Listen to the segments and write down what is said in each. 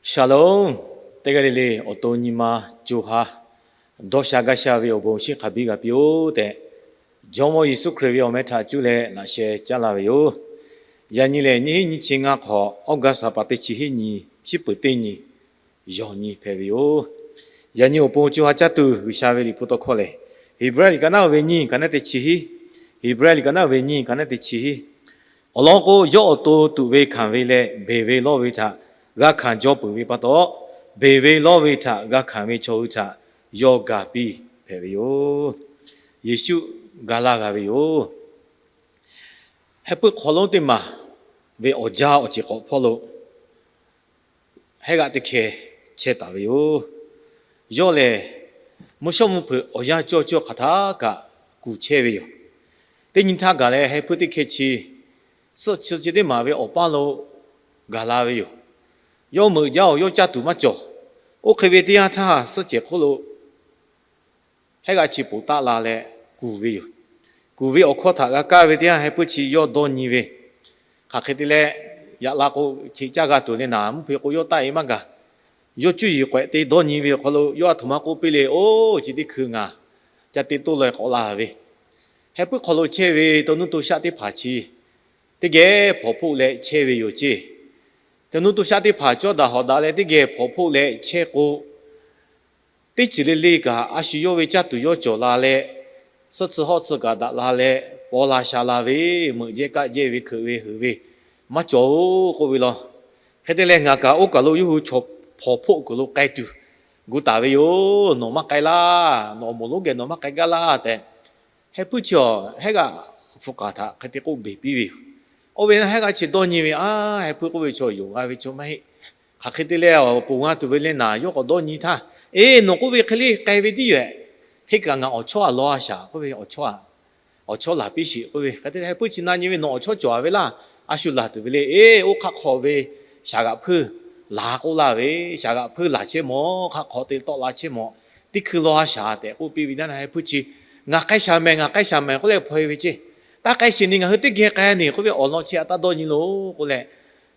Shalom. Teˇ g'aˇ le le awˬ to nyi ma co ha dawˇ sha gaˇ sha ve awˬ bon chi hk'a biˇ g'a piˇ-oˆ tehꞈ, Jawˇmawˇ Yeˍsuˆ Hkriꞈ ve awˬ meh htaꞈ cuˇ leh laꞈ sheh caˉ laˇ ve yoˬ. Yaꞈ nyi lehˬ, nyiˇ hinˉ nyiˇ chi ngaˇ hk'awꞈ, August ha pa teˇ chi hiˉ nyi, shiˉ peuˍ teˇ nyi, yawˬ nyi hpehꞈ ve yoˬ. Yaꞈ nyi awˬ pon co ha caˇ tuˬ G'uiˬsha ve Liꞈ hpu tawˇ hkawˇ lehˬ, Heˍbrehˇ liꞈ ka naˉ ve nyiˇ ka naˉ teˇ chi hiˉ, Heˍbrehˇ liꞈ ka naˉ ve nyiˇ ka naˉ teˇ chi hiˉ. Awˬ lawn k'o, yawˇ awˬ to tuꞈ ve hkanˍ ve leh beˬ ve lawˇ ve htaꞈ g'a hkanˍ jaw peuˬ ve pa taw, beˬ ve lawˇ ve htaꞈ g'a hkanˍ ve chaw hui htaꞈ yawˇ gaˬ piˇ hpehꞈ ve yoˬ. Yeˍsuˆ ga laˇ g'a ve yoˬ. Heh puiˉ hk'aw lonˉ teˇ maˬ ve awˬ jaˇ awˬ ceˬ k'awꞈ hpawˇ lo hehˉ g'aꞈ teˇ hkeh chehˇ taˍ ve yoˬ. Yawˇ lehˬ, mvuhˇ shawˉ mvuhˇ hpeuꞈ awˬ yanˇ cawˇ cawˇ hk'aˬ htaˇ kaꞈ kuˬ chehˇ ve yoˬ. Teˇ nyi htaˇ gaˬ leh heh puiˉ teˇ hkeh chi suhˆ chi chi teˇ maˬ ve awˬ paˇ lo gaˬ la ve yoˬ. Yawˇ meuꞈ jaˇ-oˬ, yawˇ caˇ tuˬ maˇ cawˬ. Oˇ hk'e ve teˇ yanˇ htaˇ, suhˆ cehˬ hk'oˆ lo hehˉ g'aꞈ chi poˬ taˆ la leh kuˬ ve yoˬ. Kuˬ ve awˬ hkawˇ htaꞈ g'a kaˇ ve teˇ yanˇ, heh puiˉ chi yawˇ dawˇ nyi ve, hk'aˬ hk'e te leh yaꞈ la k'o, cheꞈ caˇ g'a tuˬ le naˍ, mvuhˇ hpe k'o yawˇ taˆ-e maˇ gaˬ. Yawˇ cuˇ yiˍ k'awehꞈ te dawˇ nyi ve awˬ hk'aw lo yawˇ a htoꞈ ma k'oˆ piˇ le, Oˇ, chi teˇ hkui ngaˬ ca te toˆ la-e k'awꞈ la ve, heh puiˉ hk'aw lo chehˇ ve to nuˇ to shaˆ teˇ hpaˍ chi teˇ geh hpawnˬ hpoˆ leh chehˇ ve yoˬ ceˇ. To nuˇ to shaˆ teˇ hpaˍ cawˇ daꞈ hawꞈ daꞈ leh teˇ geh hpawnˬ hpoˆ leh chehˇ k'o, teˇ ceuˬ le le kaꞈ a shu yawˇ ve caˇ tuˬ yawˇ cawˬ la leh, suhˆ tsuhˇ hawˆ tsuhˇ kaꞈ daꞈ la leh paw la sha la ve, meuꞈ jehˇ kaˆ jehˇ ve hkeuꞈ ve heuˬ ve maˇ cawˬ-oˬ k'oˆ ve law. Hk'e te leh ngaˬ kaꞈ oˇ kaˬ lo yawˇ hui chaw hpawnˬ hpoˆ kuiˬ lo k'ai tuˬ gu taˍ ve yoˬ. Nawˬ maˇ k'ai laˇ. Nawˬ awˬ moˍ lonˉ geh nawˬ maˇ k'ai gaˇ laˇ tehꞈ, heh puiˉ chi awˬ hehˉ g'aꞈ hpu k'aˍ htaꞈ hk'e te k'oˆ beˬ piˇ ve yoˬ. Oˇ ve hehˉ g'aꞈ chi dawˇ nyi ve, Aˉ, heh puiˉ k'oˆ ve chaw yonˍ g'a ve chaw maˇ heˆ. Hk'aˬ hk'e te leh awˬ poˬ g'a tuˬ ve le naˍ, yawˇ k'awꞈ dawˇ nyi htaˇ, Eˬ, nawˬ k'oˆ ve hk'e le k'ai ve tiˉ yoˬ-ehˍ. Hk'e kaꞈ ngaˬ awˬ chawˇ a law a shaˍ k'oˆ ve, awˬ chawˇ laˬ piˇ sheˍ k'oˆ ve, hk'e te leh heh puiˉ chi na nyi ve, Nawˬ awˬ chawˇ cawˬ-a ve laˇ. A shu laˬ tuˬ ve le. Eˬ, oˇ hk'aˆ hk'aw ve shaˍ g'aꞈ hpuiˇ laˬ k'oˆ laˇ ve, shaˍ g'aꞈ hpuiˇ laˬ chehˇ mawˬ, hk'aˆ hk'aw te tawˆ la chehˇ mawˬ, teˇ hkui law a shaˍ tehꞈ k'oˆ piˇ ve teˇ yanˇ, heh puiˉ chi, Ngaˬ k'ai shaˍ mehˍ, ngaˬ k'ai shaˍ mehˍ k'oˆ leh hpaw-e ve ceˇ. Taˇ k'ai sheˍ ni ngaˬ hui teˇ geh k'ai neˬ k'oˆ ve awˬ lawn chi a taˇ dawˇ nyi loˬ k'oˆ leh,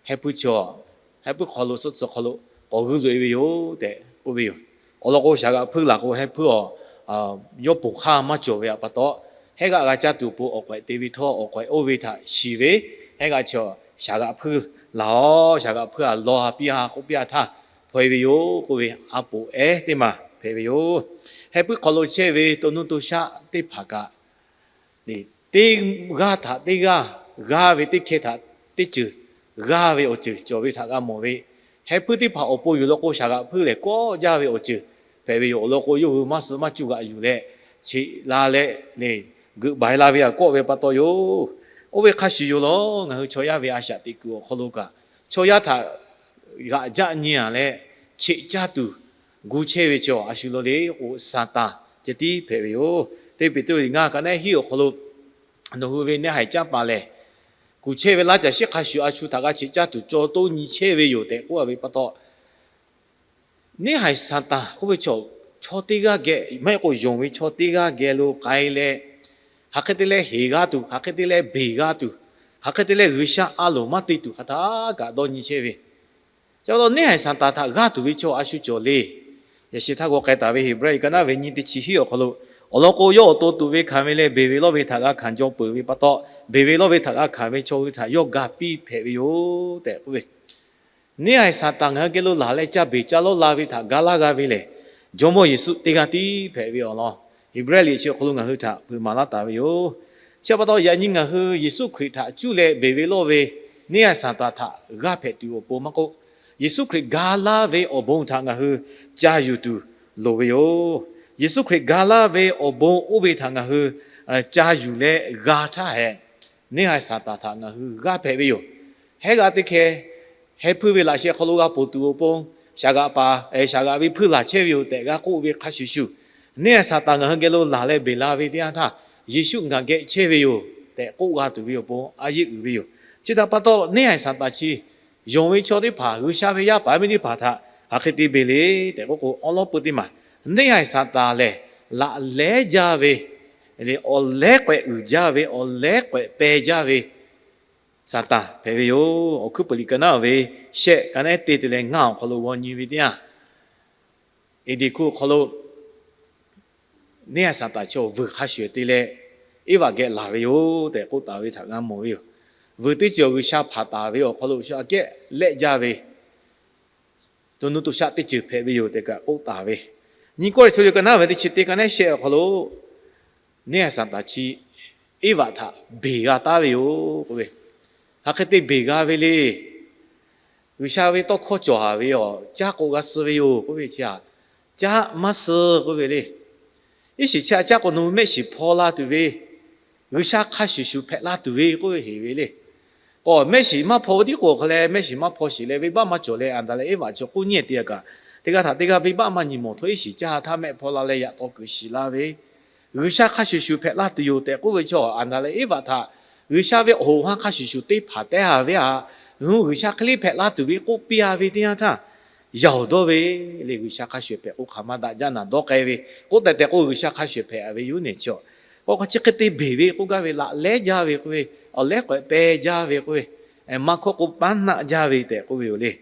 heh puiˉ chi, heh puiˉ hk'aw lo suhˆ tsuhˇ hk'aw lo k'awꞈ g'uiˇ loꞈ-e ve yoˬ tehꞈ k'oˆ ve yoˬ. Awˬ lawn k'o, shaˍ g'aꞈ hpuiˇ laˬ k'o heh puiˉ awˬ, yawˇ ponˬ hk'aˇ maˇ cawˬ ve pa taw, hehˉ g'aꞈ g'a caˇ tuˬ awˬ pon awˬ k'awehꞈ te ve htawˇ, awˬ k'awehꞈ oˇ ve htaꞈ shiˍ ve, hehˉ g'aꞈ chi, Shaˍ g'aꞈ hpuiˇ laˬ-oˬ, shaˍ g'aꞈ hpuiˇ a law a piˇ-a k'oˆ piˇ-a htaˇ, hpaw-e ve yoˬ k'oˆ ve, a poꞈ ehˉ teˇ maˬ hpehꞈ ve yoˬ. Heh puiˉ hk'aw lo chehˇ ve to nuˇ to shaˆ teˇ hpaˍ kaꞈ, teˇ g'aˇ htaꞈ teˇ g'aˇ g'aˇ ve, teˇ hkeh htaꞈ teˇ ceuˬ g'aˇ ve awˬ ceuˬ cawˬ ve htaꞈ g'a mawˬ ve, heh puiˉ teˇ hpaˍ awˬ pon yoˬ law k'o, shaˍ g'aꞈ hpuiˇ lehˬ kawˆ jaˇ ve awˬ ceuˬ hpehꞈ ve yoˬ. Awˬ lawn k'o, yawˇ hui maˇ suh maˇ cuˇ g'aꞈ yuˬ leh, cheꞈ la leh, geuꞈ baiˬ la ve aꞈ kawˆ ve pa taw yoˬ. Oˇ ve hk'a shuˍ yoˬ law, ngaˬ hui chaw yaˇ ve a shaꞈ teꞈ kuiˬ awˬ hk'aw lo kaꞈ, chaw yaˇ htaꞈ g'aꞈ jaˆ nyi-a leh, cheꞈ caˇ tuˬ gu chehˇ ve chaw a shu lo le k'o, Saˍtanˍ ceh tiˉ hpehꞈ ve yoˬ. Teˇ Peˍtruˆ ngaˇ ka naˉ hiˉ awˬ hk'aw lo, Nawˬ hui ve neˇ haiˬ caˇ paˍ lehˬ, kuˬ chehˇ ve laˇ caˬ shiˉ hk'a shuˍ a shu htaꞈ g'a cheꞈ caˇ tuˬ caw toˇ nyi chehˇ ve yoˬ tehꞈ k'oˆ a ve pa taw, neˇ haiˬ Saˍtanˍ k'oˆ ve chaw, chaw teˇ g'aˇ geh, maˇ heˆ k'o yonˍ ve chaw teˇ g'aˇ geh lo k'ai leh, hk'aˬ hk'e te leh heˍ g'a tuˬ, hk'aˬ hk'e te leh beˬ g'a tuˬ, hk'aˬ hk'e te leh G'uiˬsha a loˍ maˇ te tuˬ hk'aˬ htaˇ kaꞈ dawˇ nyi chehˇ ve, chi pa taw neˇ haiˬ Saˍtanˍ htaꞈ g'aˇ tuˬ ve chaw a shu cawˬ le. Yaꞈ sheh htaˇ g'aw k'ai taˍ ve Heˍbrehˇ liꞈ ka naˉ ve nyi teˇ chi hiˉ awˬ hk'aw lo, Awˬ lawn k'o, yawˇ awˬ to tuꞈ ve hkanˍ ve leh beˬ ve lawˇ ve htaꞈ g'a hkanˍ jaw peuˬ ve pa taw, beˬ ve lawˇ ve htaꞈ g'a hkanˍ ve chaw hui htaꞈ yawˇ ga piˇ hpehꞈ ve yoˬ tehꞈ k'oˆ ve, neˇ haiˬ Saˍtanˍ ngaˬ hui geh lo laˬ leh ca beˬ ca lawˇ la ve htaꞈ ga laˇ g'a ve lehˬ, Jawˇmawˇ Yeˍsuˆ teˇ g'aˇ tiˉ hpehꞈ ve awˬ lawn, Heˍbrehˇ liꞈ chi awˬ hk'aw lo ngaˬ hui htaꞈ hpeuꞈ maˍ laˇ taˍ ve yoˬ. Chi pa taw yaꞈ nyi ngaˬ hui Yeˍsuˆ Hkriꞈ htaꞈ cuˇ leh beˬ ve lawˇ ve neˇ haiˬ Saˍtanˍ htaꞈ g'aˇ hpehꞈ tuˬ awˬ pon maˇ k'oˆ, Yeˍsuˆ Hkriꞈ ga laˇ ve awˬ bon htaꞈ ngaˬ hui ca yuˬ tuˬ loˍ ve yoˬ. Yeˍsuˆ Hkriꞈ ga laˇ ve awˬ bon oˇ ve htaꞈ ngaˬ hui ca yuˬ leh g'a htaˇ hehꞈ, neˇ haiˬ Saˍtanˍ htaꞈ ngaˬ hui g'aˇ hpehꞈ ve yoˬ. Hehˉ g'aꞈ teˇ hkeh heh puiˇ ve laꞈ sheh hk'aw lo g'a ponˬ tuˬ awˬ pon, shaˍ g'aꞈ paˍ, shaˍ g'aꞈ ve hpuiˇ laˬ chehˇ ve yoˬ tehꞈ g'a k'oˆ ve hk'a shuˍ shuˍ, neˇ haiˬ Saˍtanˍ ngaˬ hui geh lo laˬ leh beˬ la ve teˇ yanˇ htaˇ, Yeˍsuˆ ngaˬ geh chehˇ ve yoˬ tehꞈ k'oˆ g'a tuˬ ve awˬ pon a yeˆ uiˍ ve yoˬ. Chi htaꞈ pa taw, neˇ haiˬ Saˍtanˍ chi yonˍ ve chaw teˇ hpaˍ, G'uiˬsha ve yaˇ paˍ yaˇ miˇ teˇ hpaˍ htaꞈ hk'aˬ hk'e te beˬ le tehꞈ k'oˆ k'o, awˉ lawˉ peuˇ teˇ maˬ, neˇ haiˬ Saˍtanˍ lehˬ laꞈ lehˉ jaˇ ve, awˬ lehˉ k'awehꞈ uiˍ jaˇ ve, awˬ lehˉ k'awehꞈ peh jaˇ ve, Saˍtanˍ hpehꞈ ve yoˬ. Awˬ hkuiˉ puiˍ liꞈ ka naˉ ve shehˆ ka naˉ teˇ te leh ngaˇ awˬ hk'aw lo g'aw nyi ve teˇ yanˇ, Eˍdenˍ hkuˇ awˬ hk'aw lo neˇ haiˬ Saˍtanˍ chi awˬ vuiˬ hk'a shuˍ te leh Eˇvaꞈ geh laˬ ve yoˬ tehꞈ k'oˆ taˍ ve htaꞈ g'a mawˬ ve yoˬ. Vuiˬ teˇ ceuˬ G'uiˬsha hpanˍ taˍ ve awˬ hk'aw lo shu aꞈ kehˉ lehˆ jaˇ ve, to nuˇ to shaˆ teˇ ceuˬ hpehꞈ ve yoˬ tehꞈ kaꞈ k'oˆ taˍ ve. Nyi Kawˇrenˍhtuˆ ka naˉ ve teˇ chi teˇ ka naˉ shehˆ awˬ hk'aw lo neˇ haiˬ Saˍtanˍ chi Eˇvaꞈ htaꞈ beˬ g'a taˉ ve yoˬ k'oˆ ve, hk'aˬ hk'e te beˬ g'a ve le. G'uiˬsha ve tawˇ hkawˇ cawˬ haˍ ve awˬ caˇ k'o g'a suh ve yoˬ k'oˆ ve chi htaꞈ caˇ maˇ suh k'oˆ ve le. Iˉ shiˍ chi htaꞈ caˇ k'o nawˬ hui mehˆ shiˍ hpaw la tuˬ ve, G'uiˬsha hk'a shuˍ shuˍ hpehꞈ la tuˬ ve k'oˆ ve heˍ ve le. K'o mehˆ shiˍ maˇ hpaw ve tiˉ k'o hk'a leh mehˆ shiˍ maˇ hpaw shiˍ leh venˇbaˆ maˇ cawˬ leh Aˍdanˍ leh Eˇvaꞈ chi k'oˆ nyi teˇ g'aˇ kaꞈ, teˇ g'aˇ htaꞈ teˇ g'aˇ venˇbaˆ maˇ nyi mawˬ htawˇ iˉ shiˍ caˇ htaˇ mehˆ hpaw la leh yaꞈ taw kuiˬ shiˍ la ve, G'uiˬsha hk'a shuˍ shuˍ hpehꞈ la tuˬ yoˬ tehꞈ k'oˆ ve chaw Aˍdanˍ leh Eˇvaꞈ htaꞈ G'uiˬsha ve awˬ hoꞈ ha hk'a shuˍ shuˍ te hpanˍ teh a ve htaꞈ, hu G'uiˬsha hk'e le hpehꞈ la tuˬ ve k'oˆ piˇ a ve teˇ yanˇ htaˇ, yaˬ awˬ dawˇ ve le G'uiˬsha hk'a shuˍ hpehꞈ k'o hk'aˬ ma daꞈ jaˇ naˍ dawˇ k'ai ve, k'oˆ tehˬ tehˬ k'o G'uiˬsha hk'a shuˍ hpehꞈ a ve yoˬ nehˬ chi a. K'o hk'a chi hk'e te beˬ ve k'oˆ gaˇ ve laꞈ lehˉ jaˇ ve k'oˆ ve, awˬ lehˉ k'awehꞈ peh jaˇ ve k'oˆ ve, maˇ hkawˇ k'o paˉ naˆ jaˇ ve tehꞈ k'oˆ ve yoˬ le.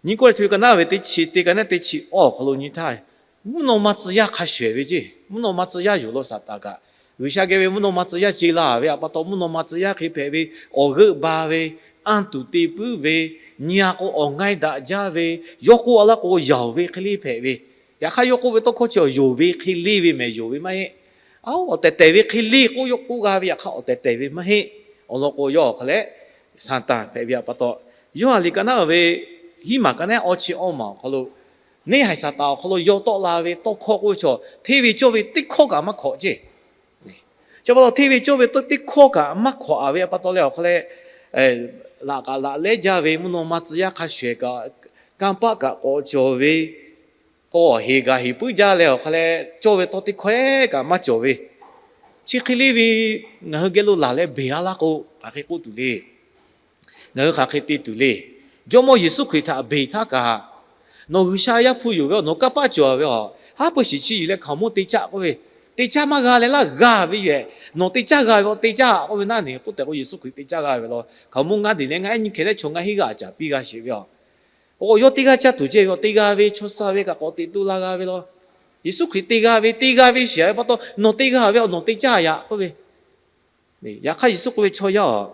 Nyi Kawˇrenˍhtuˆ ka naˉ ve teˇ chi teˇ ka naˉ teˇ chi awˬ hk'aw lo nyi htaˇ, mvuhˇ naw ma tcuh yaˇ hk'a shuˍ ve ceˇ. Mvuhˇ naw ma tcuh yaˇ yoˬ law Saˍtanˍ kaꞈ, G'uiˬsha geh ve mvuhˇ naw ma tcuh yaˇ ce la ve htaꞈ pa taw mvuhˇ naw ma tcuh yaˇ hk'e hpehꞈ ve, awˬ g'euˆ ba ve, anˇ tuˬ te puiˉ ve, nyi a k'o awˬ ngaˇ daꞈ jaˇ ve, yawˇ k'oˆ a laˇ k'o yaˬ ve hk'e le hpehꞈ ve. Yaꞈ hk'aˇ yawˇ k'oˆ ve tawˇ hkawˇ chi awˬ yonˍ ve hk'e le ve mehˬ, yonˍ ve maˇ heˆ. Aˬ, awˬ tehˬ tehˬ ve hk'e le k'oˆ yawˇ k'oˆ g'a ve, yaꞈ hk'aˇ awˬ tehˬ tehˬ ve maˇ heˆ. Awˬ lawn k'o yawˇ awˬ hk'a leh Saˍtanˍ hpehꞈ ve htaꞈ pa taw, Yoˇhanˬ liꞈ ka naˉ ve hiˉ maˬ ka naˉ awˇ chi awˇ maˬ awˬ hk'aw lo, neˇ haiˬ Saˍtanˍ awˬ hk'aw lo yaw tawˆ la ve tawˇ hkawˇ k'oˆ ve chaw, hteˇ ve cawˇ ve teˇ hkawˇ kaꞈ maˇ hkawꞈ ceˇ. Chi pa taw hteˇ ve cawˇ ve teˇ hkawˇ kaꞈ maˇ hkawꞈ a ve htaꞈ pa taw leh awˬ hk'a leh, laꞈ kaꞈ laꞈ lehˉ jaˇ ve, mvuhˇ naw ma tcuh yaˇ hk'a shuˍ kaꞈ, kanˇ paˆ kaꞈ k'awꞈ cawˬ ve, k'o heˍ gaˬ heˍ puiˉ jaˇ leh awˬ hk'a leh cawˇ ve tawˇ teˇ hkawˇ kaꞈ maˇ cawˬ ve, chi hk'e le ve ngaˬ hui geh lo laˬ leh beˬ a laˇ k'o hk'aˬ hk'e k'oˆ tuˬ le. Ngaˬ hui hk'aˬ hk'e te tuˬ le. Jawˇmawˇ Yeˍsuˆ Hkriꞈ htaꞈ beˬ htaˇ kaꞈ, nawˬ G'uiˬsha Yaˇ hpu yoˬ ve, nawˬ kanˇ paˆ cawˬ ve a, haˉ pui shiˍ chi yuˬ leh hkaoˍmonˇ te caˆ k'oˆ ve, te caˇ maˇ g'a leh laˇ g'a ve yoˬ. Nawˬ te caˇ g'a ve a, te caˇ k'oˆ ve naˉ ne k'oˆ tehꞈ k'o Yeˍsuˆ Hkriꞈ te caˇ g'a ve law. Hkaoˍmonˇ ngaˇ deˬ leh ngaˇ ehˉ nyi hkeh leh chaw ngaˇ hinˉ g'aˇ caˍ piˇ g'a sheˍ ve a. K'o yawˇ teˇ g'aˇ caˇ tuˬ ceh ve a, te g'a ve chaw suh ve kaꞈ k'awꞈ teꞈ tu la g'a ve law. Yeˍsuˆ Hkriꞈ te g'a ve, te g'a ve shiˍ a ve pa taw nawˬ te g'a ve a, nawˬ te caˇ yaꞈ k'oˆ ve. Yaꞈ hk'aˇ Yeˍsuˆ k'oˆ ve, chaw yaˇ a,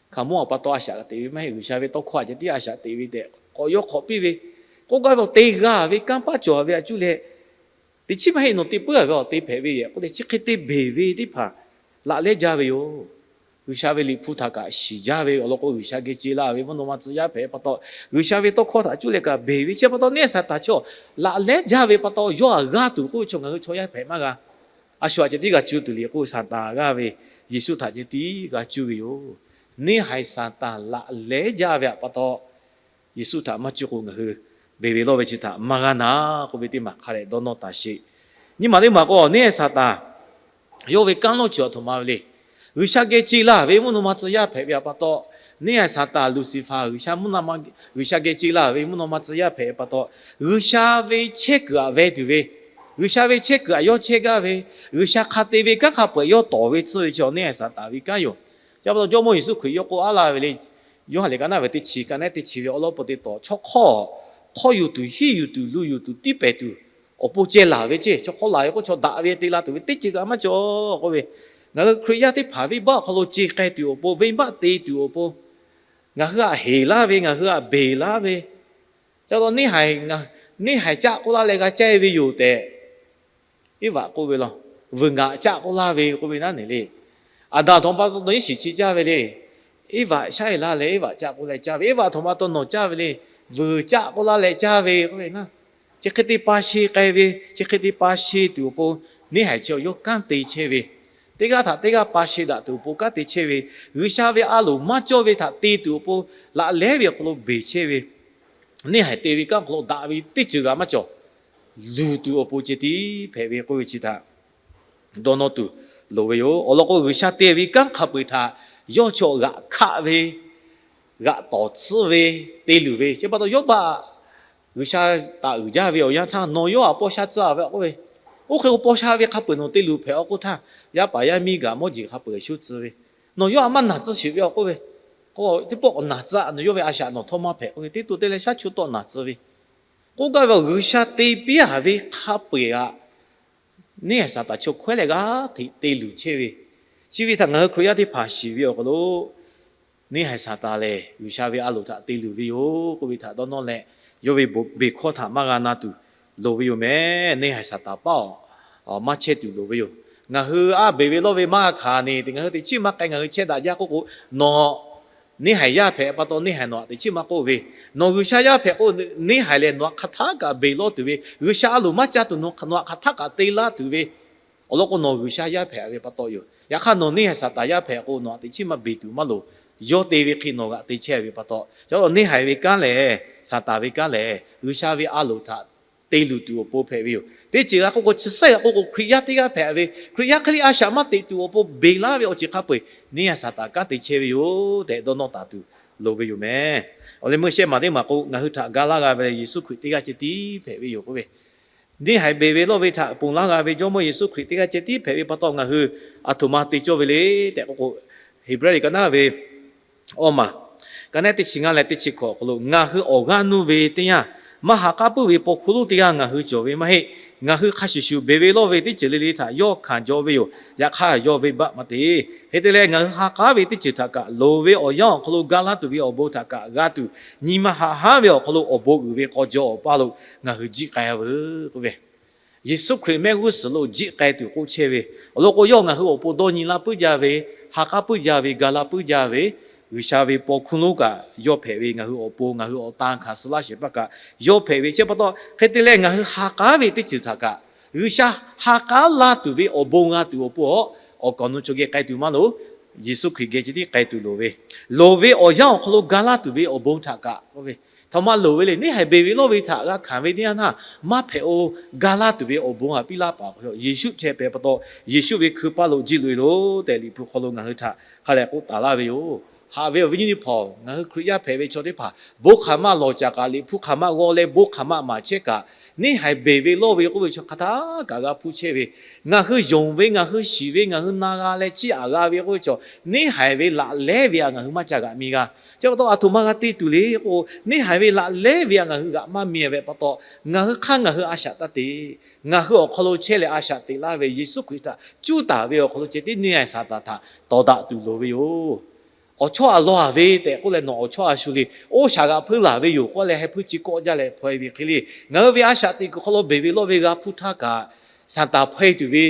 hkaoˍmonˇ awˬ pa taw a shaꞈ teꞈ ve maˇ heˆ, G'uiˬsha ve tawˇ hkawˇ a ceh tiˉ a shaꞈ teꞈ ve tehꞈ k'awꞈ yawˇ hk'awꞈ piˇ ve, k'oˆ gaˇ ve a, te g'a ve kanˇ paˆ cawˬ ve a cuˇ leh, teꞈ chiˉ maˇ heˆ nawˬ te puiˉ a ve a te hpehꞈ ve yehˬ k'oˆ leh chi hk'e te beˬ ve teˇ hpaˍ laꞈ lehˉ jaˇ ve yoˬ. G'uiˬsha ve liꞈ hpu htaꞈ kaꞈ shiˍ jaˇ ve awˬ lawn k'o G'uiˬsha geh ce la ve mvuhˇ naw ma tcuh yaˇ hpehꞈ pa taw, G'uiˬsha ve tawˇ hkawˇ htaꞈ cuˇ leh kaꞈ beˬ ve chi pa taw neˇ haiˬ Saˍtanˍ chi laꞈ lehˉ jaˇ ve pa taw yawˇ a g'a tuˬ k'oˆ ve chaw ngaˬ hui chaw yaˇ hpehꞈ maˇ g'a. A shu a ceh tiˉ g'a cuˇ tuˬ le k'o Saˍtanˍ g'a ve, Yeˍsuˆ htaꞈ ceh tiˉ g'a cuˇ ve yoˬ. Neˇ haiˬ Saˍtanˍ laꞈ lehˉ jaˇ ve htaꞈ pa taw Yeˍsuˆ htaꞈ maˇ cuˇ k'o ngaˬ hui beˬ ve lawˇ ve chi htaꞈ maˇ g'a na k'oˆ ve teˇ maˬ hk'a dehꞈ dawˇ nawˇ taˍ sheˍ. Nyi maˬ teˇ maˬ k'o neˇ haiˬ Saˍtanˍ yawˇ ve kanˉ lawˇ cawˬ a htoꞈ ma ve le. G'uiˬsha geh ce laˇ ve mvuhˇ naw ma tcuh yaˇ hpehꞈ ve htaꞈ pa taw, neˇ haiˬ Saˍtanˍ Luˍsiˍfaˍ G'uiˬsha mvuhˇ naw ma, G'uiˬsha geh ce laˇ ve mvuhˇ naw ma tcuh yaˇ hpehꞈ ve pa taw, G'uiˬsha ve chehˇ kuiˬ htaꞈ veh tuˬ ve, G'uiˬsha ve chehˇ kuiˬ htaꞈ yawˇ chehˇ gaˇ ve, G'uiˬsha hk'a te ve kanˉ hk'a peu-eˬ yawˇ tawˍ ve tsuhˇ ve chi neˇ haiˬ Saˍtanˍ ve kanˉ yoˬ. Chi pa taw Jawˇmawˇ Yeˍsuˆ Hkriꞈ yawˇ k'oˆ aˉ laˇ ve le. Yoˇhanˬ liꞈ ka naˉ ve teˇ chi ka naˉ teˇ chi ve awˉ lawˉ peuˬ teˇ tawˍ, chaw hk'awˇ, hk'awˇ yuˬ tuˬ, hiˉ yuˬ tuˬ, lu yuˬ tuˬ, tiˇ pehˍ tuˬ awˬ pon ceh laˬ ve ceˇ. Chaw hk'awˇ laˬ ve k'o chaw daꞈ ve te la tuˬ ve teˇ ceuˬ kaꞈ maˇ cawˬ k'oˆ ve. Ngaˬ hui Hkriꞈ yaˇ teˇ hpaˍ venˇbaˆ awˬ hk'aw lo ce k'ai tuˬ awˬ pon, venˇbaˆ te tuˬ awˬ pon, ngaˬ hui htaꞈ heˍ laˇ ve, ngaˬ hui htaꞈ beˬ laˇ ve, ca taw neˇ haiˬ caˆ k'oˆ laˇ leh g'a caˇ ve yoˬ tehꞈ Eˇvaꞈ k'oˆ ve law. Vuiˬ ngaˬ caˆ k'oˆ laˇ ve k'oˆ ve naˉ ne le. Aˍdanˍ htoꞈ ma pa taw nawˬ iˉ shiˍ chi caˇ ve le. Eˇvaꞈ shaˉ e laˇ leh Eˇvaꞈ caˆ k'oˆ leh caˇ ve. Eˇvaꞈ htoꞈ ma pa taw nawˬ caˇ ve le. Vuiˬ caˆ k'oˆ laˇ leh caˇ ve k'oˆ ve naˉ, chi hk'e te pa she k'ai ve, chi hk'e te pa she tuˬ awˬ pon neˇ haiˬ chi yawˇ kanˉ te chehˇ ve, teˇ g'aˇ htaꞈ teˇ g'aˇ pa she daꞈ tuˬ awˬ pon kanˉ te chehˇ ve, G'uiˬsha ve a loˍ maˇ cawˇ ve htaꞈ te tuˬ awˬ pon laꞈ lehˉ ve awˬ hk'aw lo beˬ chehˇ ve, neˇ haiˬ te ve kanˉ awˬ hk'aw lo daꞈ ve teˇ ceuˬ g'a maˇ cawˬ. Luˬ tuˬ awˬ pon ceh tiˉ hpehꞈ ve k'oˆ ve chi htaꞈ dawˇ nawˇ tuˬ loˍ ve yoˬ. Awˬ lawn k'o G'uiˬsha te ve kanˉ hk'a peu-eˬ htaꞈ yawˇ chaw g'aꞈ hkaˆ ve, g'aꞈ tawˍ tsuhˇ ve, te luˬ ve. Chi pa taw Yawˇbaˆ G'uiˬsha taˍ uiˍ jaˇ ve awˬ yanˇ htaˇ nawˬ yawˇ htaꞈ paw sha tcuh a ve a k'oˆ ve, oˇ hk'e k'o paw sha ve hk'a peu-eˬ nawˬ te luˬ hpehꞈ a k'oˆ htaˇ, yaˇ paˍ yaˇ miˇ gaꞈ mawˇ jeˬ hk'a peu-eˬ shuˉ tcuh ve, nawˬ yawˇ htaꞈ maˇ naˬ tcuh sheˍ ve a k'oˆ ve, Teˇ pawˆ k'awꞈ naˬ tcuh, nawˬ yawˇ ve a shaꞈ nawˬ htawˇ maˇ hpehꞈ k'oˆ ve, teˇ to te leh shaˉ chu tawˆ naˬ tcuh ve k'oˆ gaˇ ve, G'uiˬsha te piˇ-a ve hk'a peu-eˬ htaꞈ neˇ haiˬ Saˍtanˍ chaw hkawehˉ leh g'aˇ hteꞈ te luˬ chehˇ ve. Chi ve htaꞈ ngaˬ hui Hkriꞈ yaˇ teˇ hpaˍ shiˍ ve awˬ hk'aw lo, neˇ haiˬ Saˍtanˍ lehˬ G'uiˬsha ve a loˍ htaꞈ te luˬ ve yoˬ k'oˆ ve htaꞈ dawˇ nawˇ leh, yawˇ ve beˬ hkawˇ htaꞈ maˇ g'a na tuˬ loˍ ve yoˬ mehˍ. Neˇ haiˬ Saˍtanˍ paˉ awˬ maˇ chehˇ tuˬ loˍ ve yoˬ. Ngaˬ hui a beˬ ve lawˇ ve maˇ hkanˍ neˬ, ngaˬ hui teꞈ chiˉ maˇ k'ai, ngaˬ hui chehˇ daꞈ jaˇ k'oˆ k'o, nawˬ neˇ haiˬ yaˇ hpehꞈ pa taw, neˇ haiˬ nawˬ htaꞈ teꞈ chiˉ maˇ k'oˆ ve, nawˬ G'uiˬsha yaˇ hpehꞈ k'o, neˇ haiˬ lehˬ nawˬ htaꞈ hk'aˬ htaˆ kaꞈ beˬ lawˇ tuˬ ve, G'uiˬsha a loˍ maˇ ca tuˬ nawˬ htaꞈ hk'aˬ htaˆ kaꞈ te laˇ tuˬ ve, awˬ lawn k'o nawˬ G'uiˬsha yaˇ hpehꞈ ve pa taw yoˬ. Yaꞈ hk'aˇ nawˬ neˇ haiˬ Saˍtanˍ yaˇ hpehꞈ k'o, nawˬ htaꞈ teꞈ chiˉ maˇ beˬ tuˬ maˇ loˍ. Yawˇ te ve hk'e nawˬ g'aꞈ te chehˇ ve pa taw, yaꞈ neˇ haiˬ ve kanˉ lehˬ, Saˍtanˍ ve kanˉ lehˬ, G'uiˬsha ve a loˍ htaꞈ te luˬ tuˬ awˬ pon hpehꞈ ve yoˬ. Teˇ ceuˬ g'a k'oˆ k'o, chi saiˉ g'a k'oˆ k'o, Hkriꞈ yaˇ teˇ g'aˇ hpehꞈ ve, Hkriꞈ yaˇ hk'e le a shaꞈ maˇ teꞈ tuˬ awˬ pon beˬ laˇ ve awˬ ceuˬ hk'a peu-eˬ neˇ haiˬ Saˍtanˍ kanˉ te chehˇ ve yoˬ tehꞈ dawˇ nawˇ taˍ tuˬ loˍ ve yoˬ mehˍ. Awˬ leh meuˇ shehˆ maˬ teˇ maˬ k'o, ngaˬ hui htaꞈ ga laˇ g'a ve lehˬ, Yeˍsuˆ Hkriꞈ teˇ g'aˇ ceh tiˉ hpehꞈ ve yoˬ k'oˆ ve, neˇ haiˬ beˬ ve lawˇ ve htaꞈ ponˬ laˇ g'a ve Jawˇmawˇ Yeˍsuˆ Hkriꞈ teˇ g'aˇ ceh tiˉ hpehꞈ ve pa taw, ngaˬ hui aˬ htoꞈ ma te cawˇ ve le tehꞈ k'oˆ k'o, Heˍbrehˇ liꞈ ka naˉ ve awˇ maˬ, ka naˉ teˇ chi ngaˇ leh teˇ chi hkawꞈ awˬ hk'aw lo, ngaˬ hui awˬ g'aˇ nuˇ ve teˇ yanˇ, maˇ ha k'aˉ puiˉ ve paw hkuˇ lonˉ teˇ g'aˇ ngaˬ hui cawˬ ve maˇ heˆ. Ngaˬ hui hk'a shuˍ shuˍ beˬ ve lawˇ ve teˇ ceuˬ le le htaꞈ yawˇ hkanˍ jaw ve yoˬ. Yaꞈ hk'aˇ yawˇ venˇbaˆ maˇ te. Hk'e te leh, ngaˬ hui ha k'aˉ ve teˇ ceuˬ htaꞈ kaꞈ loˍ ve awˬ yanˇ awˬ hk'aw lo ga laˇ tuˬ ve awˬ bon htaꞈ kaꞈ g'a tuˬ, nyi ma haꞈ hanˉ ve awˬ hk'aw lo awˬ bon uiˍ ve k'aw jaw awˬ paˇ lo ngaˬ hui jiˆ k'ai-a veuˬ k'oˆ ve, Yeˍsuˆ Hkriꞈ mehˆ g'uˇ suhˍ lo jiˆ k'ai tuˬ k'oˆ chehˇ ve, awˬ lawn k'o, yawˇ ngaˬ hui awˬ pon dawˇ nyi laˇ puiˉ jaˇ ve, ha k'aˉ puiˉ jaˇ ve, ga laˇ puiˉ jaˇ ve, G'uiˬsha ve paw hkuˇ lonˉ kaꞈ yawˇ hpehꞈ ve, ngaˬ hui awˬ pon ngaˬ hui awˬ tan hkanˍ suh laˇ shehˍ hpaˇ kaꞈ yawˇ hpehꞈ ve. Chi pa taw hk'e te leh, ngaˬ hui ha k'aˉ ve teˇ ceuˬ htaꞈ kaꞈ G'uiˬsha ha k'aˉ laˇ tuˬ ve awˬ bon g'a tuˬ awˬ pon awˬ, awˬ kaˍ awˬ nu chaw geh k'ai tuˬ maˇ loˍ. Yeˍsuˆ Hkriꞈ geh ceh tiˉ k'ai tuˬ loˍ ve, loˍ ve awˬ yanˇ awˬ hk'aw lo ga laˇ tuˬ ve awˬ bon htaꞈ kaꞈ k'oˆ ve, htaꞈ ma loˍ ve le. Neˇ haiˬ beˬ ve lawˇ ve htaꞈ g'a hkanˍ ve teˇ yanˇ htaˇ maˇ hpehꞈ-o. Ga laˇ tuˬ ve awˬ bon htaꞈ piˇ laˇ paˍ k'o, Yeˍsuˆ chehˇ pehˍ pa taw, Yeˍsuˆ ve hkui paˇ lo jiˇ loꞈ-e loˬ tehꞈ, Liꞈ hpu hk'aw lo ngaˬ hui htaꞈ hk'a lehˬ k'oˆ taˍ laˇ ve yoˬ. Haꞈ ve awˬ viˉ nyi teˇ hpaˍ-oˬ, ngaˬ hui Hkriꞈ yaˇ hpehꞈ ve chaw teˇ hpaˍ bon hk'aˬ ma lawˬ caˍ kaꞈ, Liꞈ hpu hk'aˬ ma g'aw leh bon hk'aˬ ma maˍ chehˇ kaꞈ, neˇ haiˬ beˬ ve lawˇ ve k'oˆ ve chaw hk'a htaˇ kaꞈ g'a hpuˇ chehˇ ve, ngaˬ hui yonˍ ve, ngaˬ hui shiˍ ve, ngaˬ hui na g'a leh chiˇ aꞈ g'a ve k'oˆ ve chaw, neˇ haiˬ ve laꞈ lehˉ ve htaꞈ ngaˬ hui maˇ ca g'aꞈ mi g'a. Chi pa taw, aˬ htoꞈ ma g'a te tuˬ le k'o, neˇ haiˬ ve laꞈ lehˉ ve htaꞈ ngaˬ hui g'aꞈ maˇ mi ve pa taw, ngaˬ hui hk'aˇ ngaˬ hui a shaꞈ taˇ te. Ngaˬ hui awˬ hk'aw lo chehˇ leh a shaꞈ teꞈ laˇ ve Yeˍsuˆ Hkriꞈ htaꞈ cuˇ taˍ ve awˬ hk'aw lo ceh tiˉ neˇ haiˬ Saˍtanˍ htaꞈ tawˍ daꞈ tuˬ loˍ ve yoˬ. Awˬ chawˇ a lawˬ-a ve tehꞈ k'oˆ leh, nawˬ awˬ chawˇ a shu le. Oˇ shaˍ g'aꞈ hpuiˇ laˬ ve yoˬ k'oˆ leh, heh hpuiˇ chi kawˆ jaˇ leh hpaw-e ve hk'e le. Ngaˬ hui ve a shaꞈ teꞈ kuiˬ hk'aw lo beˬ ve lawˇ ve g'a hpuˇ htaˇ kaꞈ, Saˍtanˍ hpaw-e tuˬ ve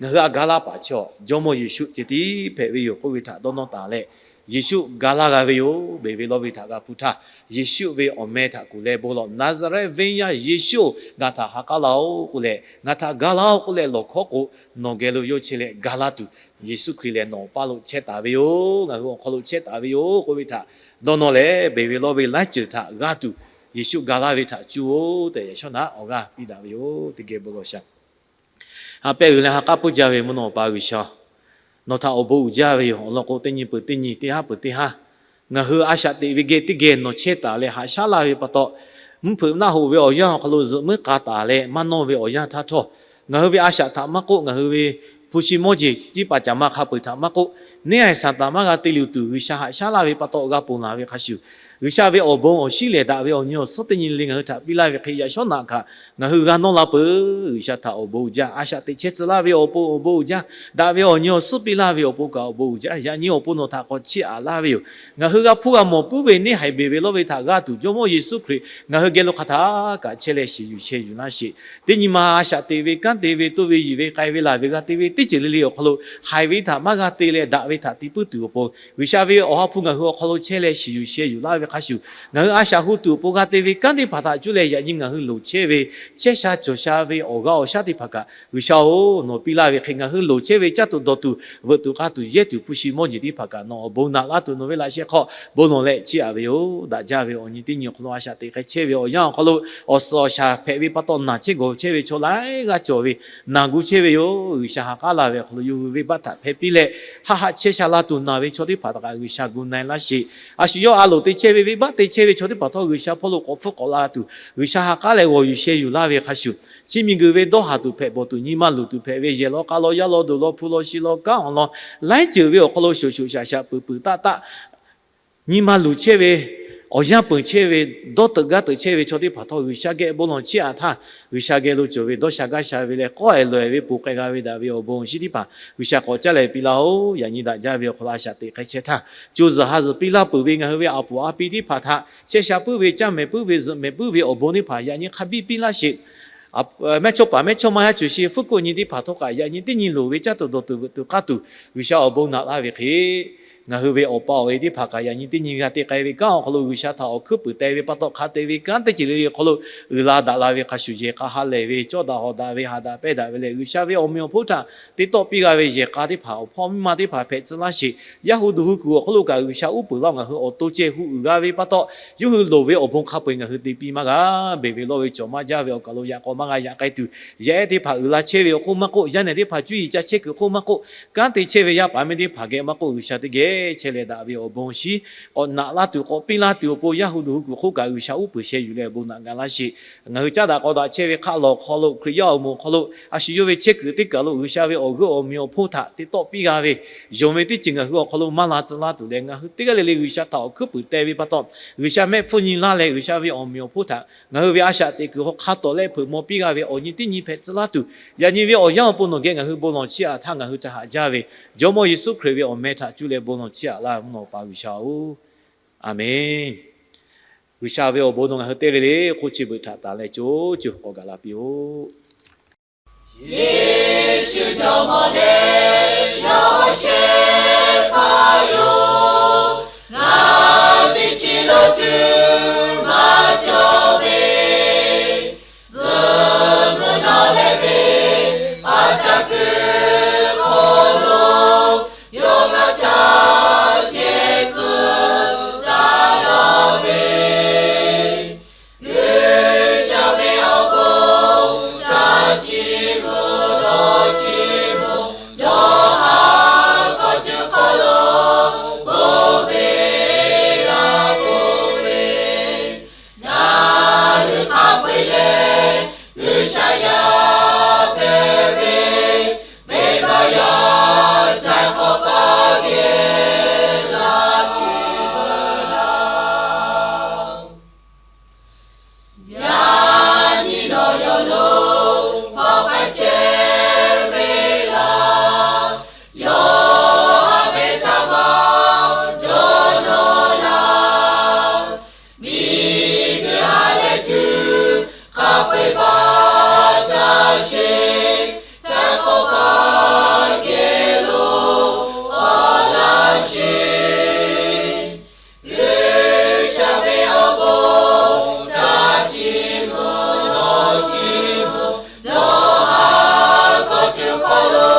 ngaˬ hui a ga laˇ paˍ chaw, Jawˇmawˇ Yeˍsuˆ ceh tiˉ hpehꞈ ve yoˬ k'oˆ ve htaꞈ dawˇ nawˇ taˍ leh, Yeˍsuˆ ga laˇ g'a ve yoˬ. Beˬ ve lawˇ ve htaꞈ g'a hpuˇ htaˇ, Yeˍsuˆ ve awˬ meh htaꞈ kuˬ leh bon lawˬ, Naˍzaˍrehˆ venˇ yaˇ Yeˍsuˆ-oˬ, ngaˬ htaꞈ ha k'aˉ laˇ-oˆ k'oˆ leh, ngaˬ htaꞈ ga laˇ-oˆ k'oˆ leh lawˬ hkawˉ k'o, nawˬ geh lo yawˇ chehˇ leh ga laˇ tuˬ, Yeˍsuˆ Hkriꞈ lehˬ nawˬ paˇ lo chehˇ taˍ ve yoˬ. Ngaˬ hui awˬ hk'aw lo chehˇ taˍ ve yoˬ k'oˆ ve htaꞈ dawˇ nawˇ leh, beˬ ve lawˇ ve laiˉ ceuˬ htaꞈ g'a tuˬ, Yeˍsuˆ ga laˇ ve htaꞈ cuˇ-oˆ tehꞈ, yaꞈ shawˉ naꞈ awˬ g'aˇ piˇ daꞈ ve yoˬ. Teˇ geh bon lawˬ shaˍ. Ha pehˇ g'uiˬ leh ha k'aˉ puiˉ jaˇ ve mvuhˇ naw Awˬ pa G'uiˬsha, nawˬ htaꞈ awˬ bon uiˍ jaˇ ve yoˬ. Awˬ lawn k'o, teˇ nyi peuˬ teˇ nyi, teˇ haˉ peuˬ teˇ haˉ, ngaˬ hui a shaꞈ teꞈ ve geh teˇ geh nawˬ chehˇ taˍ leh haꞈ shaˉ laˇ ve pa taw, mvuhˇ hpeuꞈ naˆ hoꞈ ve awˬ yanˇ awˬ hk'aw lo zuhꞈ muiˉ k'a taˍ leh maˇ nawˇ ve awˬ yanˇ htaˇ htawˇ, ngaˬ hui ve a shaꞈ htaꞈ maˇ k'oˆ, ngaˬ hui ve hpu shi mawˇ jeˬ ciˉ paˍ caˍ ma hk'a peu-eˬ htaꞈ maˇ k'oˆ, neˇ haiˬ Saˍtanˍ maˇ g'a te luˬ tuˬ G'uiˬsha haꞈ shaˉ laˇ ve pa taw g'a ponˬ laˬ ve hk'a shuˍ, G'uiˬsha ve awˬ bon awˬ shinˉ lehˬ daꞈ ve awˬ nyi awˬ suhˉ teˇ nyi le ngaˬ hui htaꞈ piˇ laˇ ve hk'e, yaꞈ shawˉ naꞈ kaꞈ ngaˬ hui g'a nawˇ la peuˬ. G'uiˬsha htaꞈ awˬ bon uiˍ jaˇ. A shaꞈ teꞈ chehˇ tcuh laˇ ve awˬ pon awˬ bon uiˍ jaˇ. Daꞈ ve awˬ nyi awˬ suhˉ piˇ laˇ ve awˬ pon kaꞈ awˬ bon uiˍ jaˇ. Yaꞈ nyi awˬ pon nawˬ htaꞈ k'awꞈ chiˇ aꞈ laˇ ve yoˬ. Ngaˬ hui g'a hpuˇ g'a mawˬ puiˉ ve neˇ haiˬ beˬ ve lawˇ ve htaꞈ g'a tuˬ, Jawˇmawˇ Yeˍsuˆ Hkriꞈ ngaˬ hui geh lo hk'a htaˇ kaꞈ chehˇ leh shiˍ yuˬ sheh yuˬ laˇ sheˍ. Teˇ nyi ma a shaꞈ teꞈ ve, kanˉ te ve, toˇ ve, yiˬ ve, k'ai ve, laˬ ve, g'a te ve teˇ ceuˬ le le awˬ hk'aw lo, haiˬ ve htaꞈ maˇ g'a te leh daꞈ ve htaꞈ te puiˉ tuˬ awˬ pon, G'uiˬsha ve Awˬ ha hpu ngaˬ hui awˬ hk'aw lo chehˇ leh shiˍ yuˬ sheh yuˬ laˇ ve hk'a shuˍ, ngaˬ hui a shaꞈ hu tuˬ awˬ pon g'a te ve kanˉ teˇ hpaˍ htaꞈ cuˇ leh yaꞈ nyi ngaˬ hui loˍ chehˇ ve chehˇ sha cawˬ sha ve awˬ g'aˇ awˬ shaˉ teˇ hpaˍ kaꞈ, G'uiˬsha-oˬ, nawˬ piˇ laˇ ve hk'e ngaˬ hui loˍ chehˇ ve caˇ tuˬ dawˬ tuˬ, veuꞈ tuˬ k'a tuˬ, yehˇ tuˬ, hpu shi mawˇ jeˬ teˇ hpaˍ kaꞈ nawˬ awˬ bon naꞈ laˇ tuˬ nawˬ ve laꞈ sheh hk'aw bon lawˬ leh chiˇ aꞈ ve yoˬ. Daꞈ jaˇ ve awˬ nyi teˇ nyi awˬ hk'aw lo a shaꞈ teꞈ hk'e chehˇ ve awˬ yanˇ awˬ hk'aw lo, awˬ suhˍ awˬ shaˍ hpehꞈ ve pa taw naˬ chehˇ gawˬ chehˇ ve chaw laiˉ g'aˇ cawˬ ve, naˬ gu chehˇ ve yoˬ. G'uiˬsha ha k'aˉ la ve awˬ hk'aw lo yawˇ hui venˇbaˆ htaꞈ hpehˇ piˇ leh, haˆ haˆ chehˇ sha la tuˬ naˬ ve chaw teˇ hpaˍ htaꞈ kaꞈ G'uiˬsha gu na-e laˇ sheˍ. A shu yawˇ a loˍ te chehˇ ve venˇbaˆ te chehˇ ve chaw teˇ hpaˍ htawˇ G'uiˬsha hpawˇ lo k'awꞈ hpfuhˆ k'awꞈ la tuˬ, G'uiˬsha ha k'aˉ leh g'awˬ yuˬ sheh yuˬ laˇ ve hk'a shuˍ, chi miˬguiˬ ve dawˇ haˍ tuˬ hpehꞈ, bawˬ tuˬ nyi ma luˬ tuˬ hpehꞈ ve, yehˬ law k'a law, yaˇ law duˬ law, hpu law shi law, kanˉ awˬ lawn, laiˉ ceuˬ ve awˬ hk'aw lo shoˍ shoˍ shaˍ shaˍ peuˬ peuˬ taˆ taˆ nyi ma luˬ chehˇ ve, awˬ yanˇ peunˍ chehˇ ve, dawˇ teuꞈ gaˇ teuꞈ chehˇ ve chaw teˇ hpaˍ htawˇ G'uiˬsha geh bon lawˬ chiˇ aꞈ htaˇ, G'uiˬsha geh lo cawˬ ve dawˇ sha gaˇ sha ve leh k'awˇ ehˍ lawˬ ehˍ ve ponˬ k'ai g'a ve daꞈ ve awˬ bon shinˉ teˇ hpaˍ G'uiˬsha k'awꞈ caˉ leh piˇ laˇ-oˆ. Yaꞈ nyi daꞈ jaˇ ve awˬ hk'aw lo a shaꞈ teꞈ hk'e chehˇ htaˇ, co zuhˬ ha zuhˬ piˇ laˇ peuˬ ve ngaˬ hui ve a puˍ a pi teˇ hpaˍ htaꞈ chehˇ sha puiˉ ve, caˇ mehˍ puiˉ ve, zuhꞈ mehˍ puiˉ ve awˬ bon teˇ hpaˍ yaꞈ nyi hk'a biˇ piˇ laˇ sheˍ. Mehˇchawˇpaˍ mehˇchawˇma yaˇ cuˬ shi fuˉ kuˆ nyi teˇ hpaˍ htawˇ kaꞈ yaꞈ nyi teˇ nyi loˍ ve caˇ tuˬ dawˬ tuˬ veuꞈ tuˬ k'aˇ tuˬ G'uiˬsha awˬ bon naꞈ laˇ ve hk'e, ngaˬ hui ve awˬ pa awˬ e teˇ hpaˍ kaꞈ yaꞈ nyi teˇ nyi g'a te k'ai ve kanˉ awˬ hk'aw lo G'uiˬsha htaꞈ awˬ hkuiˉ puiˍ teh ve pa taw hk'a te ve kanˉ teˇ ceuˬ le le awˬ hk'aw lo uiˍ la daꞈ la ve hk'a shuˍ yehˬ k'a ha lehˬ ve cawˇ daꞈ hawˍ daꞈ ve haꞈ daꞈ pehˇ daꞈ ve lehˬ, G'uiˬsha ve awˬ meꞈ awˬ hponˇ htaꞈ te tawˆ piˇ g'a ve yehˬ k'a teˇ hpaˍ awˬ hpawˇ miˇ ma teˇ hpaˍ hpehꞈ tcuh laˇ sheˍ. Yaˇ hu duˬ hu kuiˬ awˬ hk'aw lo kaꞈ G'uiˬsha uˉ peunˍ laˇ ngaˬ hui awˬ to ceh hu uiˍ g'a ve pa taw, yawˇ hui loˍ ve awˬ bon hk'a peu-eˬ ngaˬ hui te piˇ maˇ g'a. Beˬ ve lawˇ ve cawˬ maˇ jaˇ ve awˬ kaˬ lo yaꞈ k'aw maˇ g'a yaꞈ k'ai tuˬ, yaˇ ehˉ teˇ hpaˍ uiˍ la chehˇ ve awˬ hk'oˆ maˇ k'oˆ, yaˇ nehˬ teˇ hpaˍ cuˇ yiˍ ca chehˇ kuiˬ hk'oˆ maˇ k'oˆ, kanˉ te chehˇ ve yaˇ paˍ miˇ teˇ hpaˍ geh maˇ k'oˆ, G'uiˬsha teˇ geh chehˇ leh daꞈ ve awˬ bon shinˉ k'awꞈ naꞈ laˇ tuˬ k'awꞈ piˇ laˇ tuˬ awˬ pon yaˇ hu duˬ hu kuiˬ hk'oˆ kaꞈ G'uiˬsha uˉ peunˍ sheh yuˬ leh bon naꞈ ga laˇ sheˍ. Ngaˬ hui caˇ daꞈ k'aw daꞈ chehˇ ve hk'aˆ lawˬ hk'aw lo Hkriꞈ yaˇ awˬ moˍ awˬ hk'aw lo a shu yawˇ ve chehˇ kuiˬ teˇ kaˬ lo G'uiˬsha ve awˬ g'euˆ awˬ meꞈ awˬ hponˇ htaꞈ te tawˆ piˇ g'a ve, yonˍ ve teˇ ceuˬ ngaˬ hui awˬ hk'aw lo maˇ la tcuh laˇ tuˬ leh, ngaˬ hui teˇ g'aˇ le le G'uiˬsha htaꞈ awˬ hkuiˉ puiˍ teh ve pa taw, G'uiˬsha mehˆ hpfuhˇ nyi laˇ leh G'uiˬsha ve awˬ meꞈ awˬ hponˇ htaꞈ ngaˬ hui ve a shaꞈ teꞈ kuiˬ hk'a tawˍ leh hpeuꞈ maw piˇ g'a ve awˬ nyi teˇ nyi hpehꞈ tcuh laˇ tuˬ, yaꞈ nyi ve awˬ yanˇ awˬ pon nawˬ geh ngaˬ hui bon lawˬ chiˇ aꞈ htaˇ ngaˬ hui htaꞈ haꞈ jaˇ ve Jawˇmawˇ Yeˍsuˆ Hkriꞈ ve awˬ meh htaꞈ cuˇ leh bon lawˬ chiˇ aꞈ laˇ ve mvuhˇ naw pa G'uiˬsha-oˬ, Aˍmenˇ. G'uiˬsha ve awˬ bon nawˬ ngaˬ hui teˇ g'aˇ le le hk'oˆ chi beuꞈ htaꞈ taˍ leh co co k'awꞈ gaˬ la piˇ-oˆ. Yeˍsuˆ jawˇmawˇ leh yawˇ shehˍ hpaˇ yoˬ. Ngaˬ teˇ chi lo tuˬ maˇ cawˬ ve, zuhꞈ mvuhˇ naw leh ve a shaꞈ kuiˬ hk'aw lo yawˇ g'a caˇ ceh tcuh taˍ laˇ ve, G'uiˬsha ve awˬ bon caˇ chi beuꞈ dawˇ chi beuꞈ, yawˇ ha k'awꞈ tuˬ hk'aw lo bon ve g'a k'oˆ ve, ngaˬ hui hk'a peu-eˬ leh G'uiˬsha yaˇ hpehꞈ ve, venˇbaˆ yaˇ htaiˍ hk'awꞈ paˇ geh laˇ chi beuꞈ laˇ. Yaꞈ nyi nawˬ yawˇ lo hk'aw k'ai chehˇ ve laˇ. Yawˇ haꞈ ve htaꞈ maˇ cawˬ nawˬ laˇ. Miˬguiˬ ha lehˬ tuˬ hk'a peu-eˬ baˬ taˍ sheˍ. Htaiˍ hk'awꞈ paˇ geh lo awˬ laˇ sheˍ. G'uiˬsha ve awˬ bon caˇ chi beuꞈ dawˇ chi beuꞈ, yawˇ ha k'awꞈ tuˬ hk'aw lo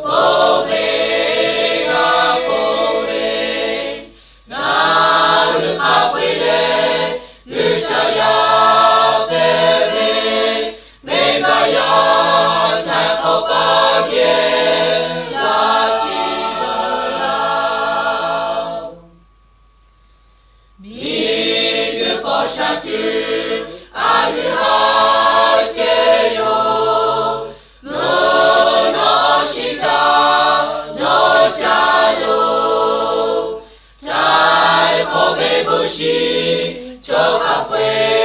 bon ve g'a k'oˆ ve, ngaˬ hui hk'a peu-eˬ leh G'uiˬsha yaˇ hpehꞈ ve, venˇbaˆ yaˇ htaiˍ hk'awꞈ paˇ geh laˇ chi beuꞈ laˇ. Miˬguiˬ hk'aw sha tuˬ a hui haꞈ chehˇ yoˬ. Mvuhˇ naw awˬ shiˍ htaꞈ nawˬ ca loˬ. Htaiˍ hk'awꞈ ve bon shiˍ chaw hk'a peu-eˬ